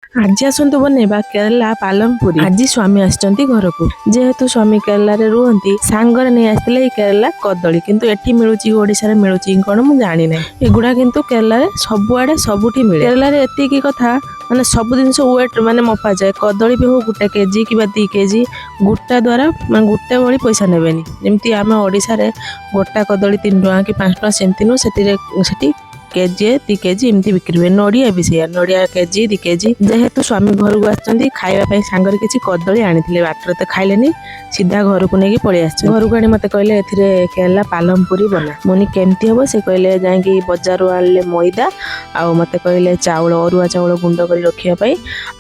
ଆଜି ଆସନ୍ତୁ ବନେଇବା କେରଲା ପାଲମପୁରୀ। ଆଜି ସ୍ୱାମୀ ଆସିଛନ୍ତି ଘରକୁ। ଯେହେତୁ ସ୍ୱାମୀ କେରଲାରେ ରୁହନ୍ତି, ସାଙ୍ଗରେ ନେଇ ଆସିଥିଲେ ଏଇ କେରଲା କଦଳୀ। କିନ୍ତୁ ଏଠି ମିଳୁଛି, ଓଡ଼ିଶାରେ ମିଳୁଛି କି କ'ଣ ମୁଁ ଜାଣିନାହିଁ ଏଗୁଡ଼ା। କିନ୍ତୁ କେରଲାରେ ସବୁଆଡ଼େ ସବୁଠି ମିଳେ। କେରଲାରେ ଏତିକି କଥା, ମାନେ ସବୁ ଜିନିଷ ୱେଟ୍ ମାନେ ମପା ଯାଏ। କଦଳୀ ବି ହଉ 1 କେଜି କିମ୍ବା 2 କେଜି, ଗୋଟା ଦ୍ୱାରା, ମାନେ ଗୋଟା ଭଳି ପଇସା ନେବେନି। ଯେମିତି ଆମ ଓଡ଼ିଶାରେ ଗୋଟା କଦଳୀ 3 ଟଙ୍କା କି 5 ଟଙ୍କା, ସେମିତି ନୁହଁ। ସେଥିରେ ସେଠି କେଜିଏ 2 କେଜି ଏମିତି ବିକ୍ରି ହୁଏ। ନଡ଼ିଆ ବି ସେଇଆ, ନଡ଼ିଆ କେଜି 2 କେଜି। ଯେହେତୁ ସ୍ୱାମୀ ଘରକୁ ଆସିଛନ୍ତି ଖାଇବା ପାଇଁ, ସାଙ୍ଗରେ କିଛି କଦଳୀ ଆଣିଥିଲେ। ବାଟରେ ତ ଖାଇଲେନି, ସିଧା ଘରକୁ ନେଇକି ପଳେଇ ଆସିଛନ୍ତି। ଘରକୁ ଆଣି ମୋତେ କହିଲେ, ଏଥିରେ କେରଲା ପାଲମପୁରୀ ବନା। ମୁନି କେମିତି ହବ? ସେ କହିଲେ ଯାଇକି ବଜାରରୁ ଆଣିଲେ ମଇଦା, ଆଉ ମୋତେ କହିଲେ ଚାଉଳ, ଅରୁଆ ଚାଉଳ ଗୁଣ୍ଡ କରି ରଖିବା ପାଇଁ,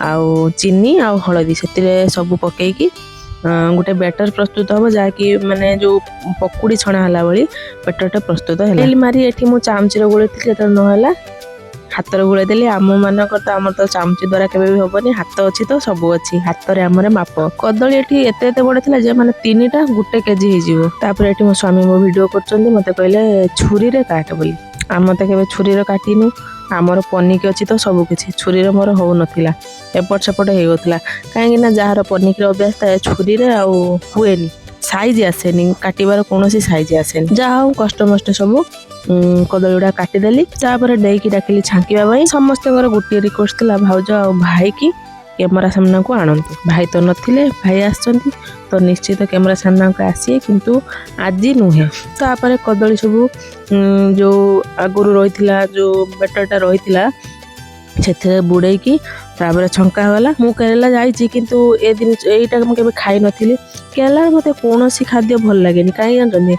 ଆଉ ଚିନି ଆଉ ହଳଦୀ। ସେଥିରେ ସବୁ ପକେଇକି ଗୋଟେ ବ୍ୟାଟର ପ୍ରସ୍ତୁତ ହବ, ଯାହାକି ମାନେ ଯୋଉ ପକୁଡ଼ି ଛଣା ହେଲା ଭଳି ବ୍ୟାଟରଟା ପ୍ରସ୍ତୁତ ହେଲା। ତେଲ ମାରି ଏଠି ମୁଁ ଚାମଚିରେ ଗୋଳେଇଥିଲି। ଯେତେବେଳେ ନହେଲା, ହାତରେ ଗୋଳେଇ ଦେଲି। ଆମ ମାନଙ୍କର ତ, ଆମର ତ ଚାମଚି ଦ୍ୱାରା କେବେ ବି ହବନି। ହାତ ଅଛି ତ ସବୁ ଅଛି। ହାତରେ ଆମର ମାପ। କଦଳୀ ଏଠି ଏତେ ଏତେ ବଡ଼ ଥିଲା ଯେ ମାନେ ତିନିଟା 1 କେଜି ହେଇଯିବ। ତାପରେ ଏଠି ମୋ ସ୍ୱାମୀ ମୋ ଭିଡ଼ିଓ କରୁଛନ୍ତି। ମୋତେ କହିଲେ ଛୁରୀରେ କାଟ ବୋଲି। ଆମେ ତ କେବେ ଛୁରୀରେ କାଟିନୁ। ଆମର ପନିକି ଅଛି ତ ସବୁ କିଛି। ଛୁରୀରେ ମୋର ହଉନଥିଲା, ଏପଟ ସେପଟ ହେଇଯାଉଥିଲା। କାହିଁକି ନା ଯାହାର ପନିକିର ଅଭ୍ୟାସ ଥାଏ, ଛୁରୀରେ ଆଉ ହୁଏନି, ସାଇଜ ଆସେନି, କାଟିବାର କୌଣସି ସାଇଜ ଆସେନି। ଯାହା ହଉ, କଷ୍ଟମଷ୍ଟେ ସବୁ କଦଳୀ ଗୁଡ଼ା କାଟିଦେଲି। ତାପରେ ଦେଇକି ଡାକିଲି ଛାଙ୍କିବା ପାଇଁ। ସମସ୍ତଙ୍କର ଗୋଟିଏ ରିକ୍ୱେଷ୍ଟ ଥିଲା, ଭାଉଜ ଆଉ ଭାଇକି କ୍ୟାମେରା ସାମ୍ନାକୁ ଆଣନ୍ତୁ। ଭାଇ ତ ନଥିଲେ, ଭାଇ ଆସିଛନ୍ତି ତ ନିଶ୍ଚିତ କ୍ୟାମେରା ସାମ୍ନାକୁ ଆସିବେ, କିନ୍ତୁ ଆଜି ନୁହେଁ। ତାପରେ କଦଳୀ ସବୁ ଯୋଉ ଆଗରୁ ରହିଥିଲା, ଯୋଉ ବେଟରଟା ରହିଥିଲା, ସେଥିରେ ବୁଡ଼େଇକି ତାପରେ ଛଙ୍କା ଗଲା। ମୁଁ କେରଲା ଯାଇଛି, କିନ୍ତୁ ଏ ଜିନିଷ ଏଇଟା ମୁଁ କେବେ ଖାଇନଥିଲି। କେରଲାରେ ମୋତେ କୌଣସି ଖାଦ୍ୟ ଭଲ ଲାଗେନି। କାହିଁକି ଜାଣିଛନ୍ତି?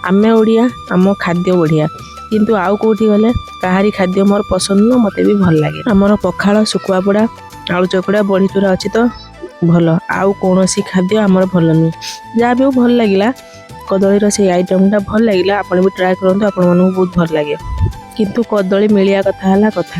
ଆମେ ଓଡ଼ିଆ, ଆମ ଖାଦ୍ୟ ବଢ଼ିଆ। କିନ୍ତୁ ଆଉ କେଉଁଠି ଗଲେ କାହାରି ଖାଦ୍ୟ ମୋର ପସନ୍ଦ ନୁହଁ, ମୋତେ ବି ଭଲ ଲାଗେ। ଆମର ପଖାଳ, ଶୁଖୁଆ ପୋଡ଼ା, ଆଳୁ ଚକଡ଼ା, ବଢ଼ି ଚୁରା ଅଛି ତ ଭଲ। ଆଉ କୌଣସି ଖାଦ୍ୟ ଆମର ଭଲ ନୁହେଁ। ଯାହା ବି ହଉ, ଭଲ ଲାଗିଲା। କଦଳୀର ସେଇ ଆଇଟମଟା ଭଲ ଲାଗିଲା। ଆପଣ ବି ଟ୍ରାଏ କରନ୍ତୁ, ଆପଣମାନଙ୍କୁ ବହୁତ ଭଲ ଲାଗିବ। କିନ୍ତୁ କଦଳୀ ମିଳିବା କଥା ହେଲା କଥା।